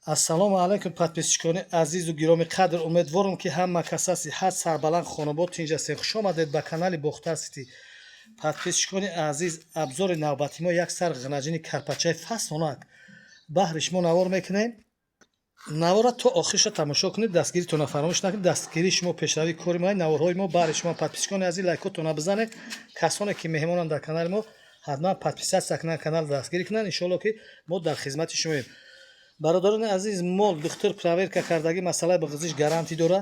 Ассалому алайкум, подписчикони азизу гиромӣ қадр. Умедворам, ки ҳама каса сиҳат, сарбаланд, хонобод, тинҷ ҳастед. Хуш омадед ба канали Бохтар Сити. Подписчикони азиз, обзори навбати мо як сар ғинаҷини карпачаи фасонак баҳри шумо навор мекунем. Навора то охирша тамошо кунед, дастгиритона фаромӯш накунед. Дастгирии шумо пешравии кори мо, наворҳои мо баҳри шумо. Подписчикони азиз, лайкотона бизанед. Касоне ки меҳмонанд дар канали мо, ҳатман подписаться кунанд, канал дастгирӣ кунанд. Иншоалло, ки мо дар хизмати шумоем. Бародарони азиз, мол духтур проверка кардагӣ, масъалаи бағизиш гарантӣ дора.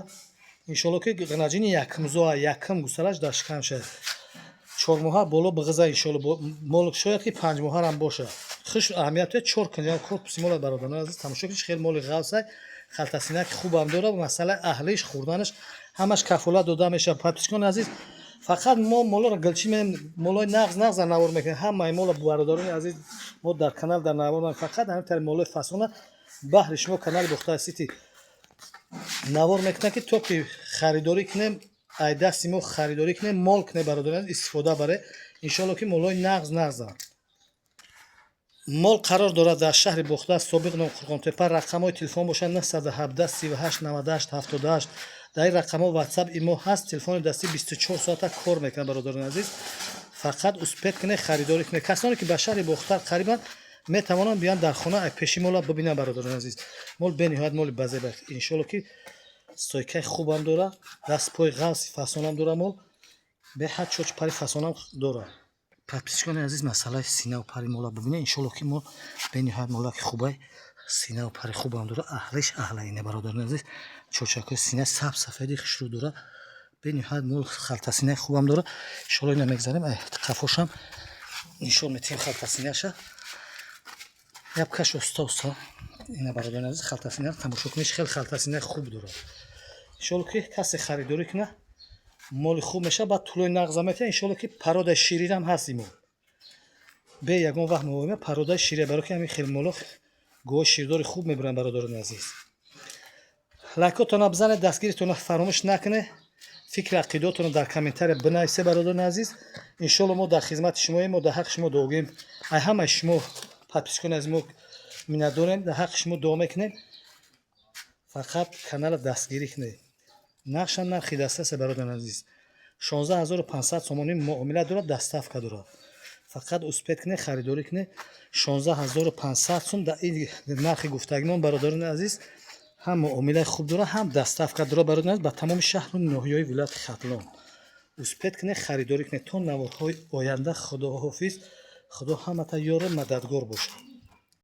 Иншоалло, ки ғинаҷини якумзоа, якум гусалаш дар шикам шад, 4 моҳа боло бағиза. Иншоалло, мол шояд, ки 5 моҳарам боша. Хуш аҳамият, чор кунҷа корпуси мола, бародарони азиз, тамошо кунед. Хеле моли ғавсай, халтасинаки хубам дора. Масъалаи аҳлиш, хӯрданаш, ҳамаш кафолат дода мешавад. Подписчикони азиз, фақат мо молоро гилчӣ меем, молои нағз нағза навор мекунем. Ҳамаи мола, бародарони азиз, мо дар канал дар навор фақат ҳамин тари молои фасона баҳри шумо канали Бохтар Сити навор мекунад, ки то ки харидорӣ кунем, ай дасти мо харидорӣ кунем, мол кунем, бародарон, истифода баре. Иншоалло, ки молои нағз нағза. Мол қарор дорад дар шаҳри Бохтар, собиқ ном Қурғонтепа. Рақамҳои телефон бошад 917 38 98 78. Дар ин рақамҳо Ватсап, имо ҳаст. Телефони дастӣ 24 соата кор мекунад. Бародарони азиз, фақат успеть кунед, харидорӣ кунед. Касоне ки ба шаҳри Бохтар қарибанд, метавонанд биёянд, дар хона пеши мола бибинанд. Бародарони азиз, мол бениҳоят моли базеба. Иншоалло, ки стойкаи хубам дора, даст пои ғавси фасонам дора, мол беҳад чоч пари фасонам дора. Подписчикони азиз, масъалаи синаву пари мола бибинед. Иншоалло, ки мол бениҳоят молаки хубай, синаву пари хубам дора, аҳлиш аҳла. Ине, бародарони азиз, чочакҳои сина саб сафеди хушрӯ дора. Бениҳоят мол халтасинаи хубам дора. Иншоалло, ина мегзарем, қафошам нишон метиҳем халтасинаша. Япкаш, оста оста. Ина, бародарони азиз, халтасинаро тамошо кунед, хеле халтасинаи хуб дорад. Иншоалло, ки касе харидорӣ кунад, моли хуб мешавад, баъд тӯлои нағза метиҳад. Иншоалло, ки породаи ширинам ҳаст. Имо бе ягон вақт муоина породаи шире, барои ки ҳамин хел моло гоҳи ширдори хуб мебуранд. Бародарони азиз, лайкотона бизанед, дастгиритона фаромӯш накунед, фикри ақидаотонро дар комментария бинависед. Бародарони азиз, иншоалло, мо дар хизмати шумоем, мо дар ҳаққи шумо дуогӯем. Ай ҳамаи шумо, подписчикони азиз, мо миннатдорем, дар ҳаққи шумо дуо мекунем. Фақат каналро дастгирӣ кунед. Нархшам нархи дастрасе, бародарони азиз, 16 500 сомонӣ муомила дорад, доставка дорад. Фақат успеть кунед, харидорӣ кунед. 16 500 сум дар ин нархи гуфтагимон, бародарони азиз, ҳам муомилаи хуб дорад, ҳам доставка дорад, бародарони азиз, ба тамоми шаҳру ноҳияҳои вилояти Хатлон. Успеть кунед, харидорӣ кунед. То наворҳои оянда, худоҳофиз, Худо ҳамата ёру мададгор бошад.